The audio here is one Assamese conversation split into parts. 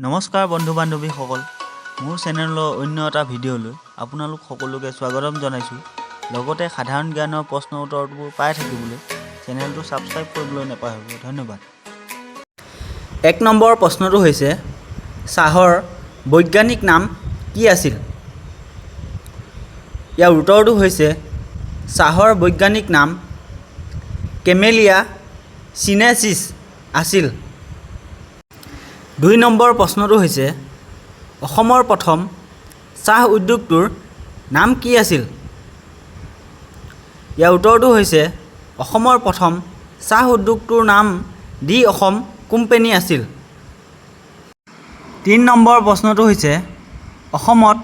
নমস্কাৰ বন্ধু বান্ধৱীসকল, মোৰ চেনেলৰ অন্য এটা ভিডিঅ'লৈ আপোনালোক সকলোকে স্বাগতম জনাইছোঁ। লগতে সাধাৰণ জ্ঞানৰ প্ৰশ্ন উত্তৰবোৰ পাই থাকিবলৈ চেনেলটো ছাবস্ক্ৰাইব কৰিবলৈ নাপাহৰিব। ধন্যবাদ। 1 নম্বৰ প্ৰশ্নটো হৈছে, চাহৰ বৈজ্ঞানিক নাম কি আছিল? ইয়াৰ উত্তৰটো হৈছে, চাহৰ বৈজ্ঞানিক নাম কেমেলিয়া চিনেছিছ আছিল। 2 নম্বৰ প্ৰশ্নটো হৈছে, অসমৰ প্ৰথম চাহ উদ্যোগটোৰ নাম কি আছিল? ইয়াৰ উত্তৰটো হৈছে, অসমৰ প্ৰথম চাহ উদ্যোগটোৰ নাম দি অসম কোম্পানী আছিল। 3 নম্বৰ প্ৰশ্নটো হৈছে, অসমত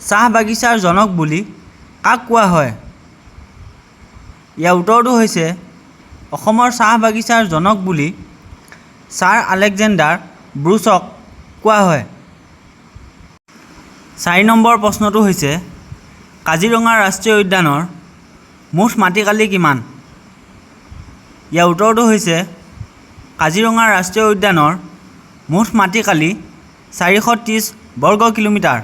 চাহ বাগিচাৰ জনক বুলি কাক কোৱা হয়? ইয়াৰ উত্তৰটো হৈছে, অসমৰ চাহ বাগিচাৰ জনক বুলি ছাৰ আলেকজেণ্ডাৰ ব্ৰুছক কোৱা হয়। 4 নম্বৰ প্ৰশ্নটো হৈছে, কাজিৰঙা ৰাষ্ট্ৰীয় উদ্যানৰ মুঠ মাটিকালি কিমান? ইয়াৰ উত্তৰটো হৈছে, কাজিৰঙা ৰাষ্ট্ৰীয় উদ্যানৰ মুঠ মাটিকালি 430 বৰ্গ কিলোমিটাৰ।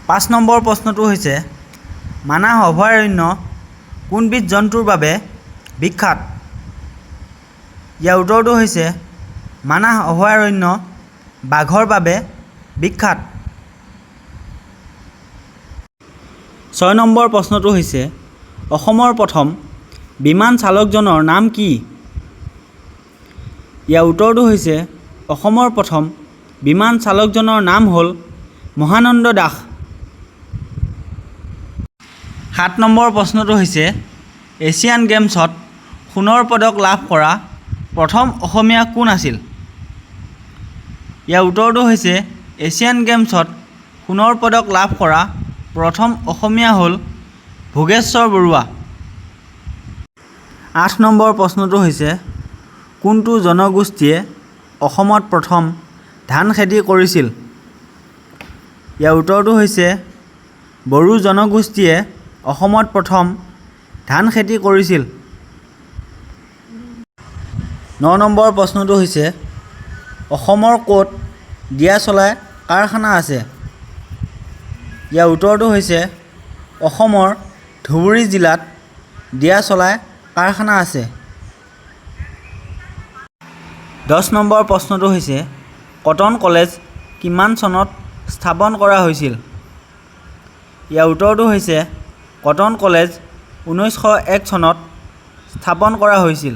5 নম্বৰ প্ৰশ্নটো হৈছে, মানাহ অভয়াৰণ্য কোনবিধ জন্তুৰ বাবে বিখ্যাত? ইয়াৰ উত্তৰটো হৈছে, মানাহ অভয়াৰণ্য বাঘৰ বাবে বিখ্যাত। 6 নম্বৰ প্ৰশ্নটো হৈছে, অসমৰ প্ৰথম বিমান চালকজনৰ নাম কি? ইয়াৰ উত্তৰটো হৈছে, অসমৰ প্ৰথম বিমান চালকজনৰ নাম হ'ল মহানন্দ দাস। 7 নম্বৰ প্ৰশ্নটো হৈছে, এছিয়ান গেমছত সোণৰ পদক লাভ কৰা প্ৰথম অসমীয়া কোন আছিল? ইয়াৰ উত্তৰটো হৈছে, এছিয়ান গেমছত সোণৰ পদক লাভ কৰা প্ৰথম অসমীয়া হ'ল ভোগেশ্বৰ বৰুৱা। 8 নম্বৰ প্ৰশ্নটো হৈছে, কোনটো জনগোষ্ঠীয়ে অসমত প্ৰথম ধান খেতি কৰিছিল? ইয়াৰ উত্তৰটো হৈছে, বড়ো জনগোষ্ঠীয়ে অসমত প্ৰথম ধান খেতি কৰিছিল। 9 নম্বৰ প্ৰশ্নটো হৈছে, অসমৰ ক'ত দিয়াচলাই কাৰখানা আছে? ইয়াৰ উত্তৰটো হৈছে, অসমৰ ধুবুৰী জিলাত দিয়াচলাই কাৰখানা আছে। 10 নম্বৰ প্ৰশ্নটো হৈছে, কটন কলেজ কিমান চনত স্থাপন কৰা হৈছিল? ইয়াৰ উত্তৰটো হৈছে, কটন কলেজ 1901 চনত স্থাপন কৰা হৈছিল।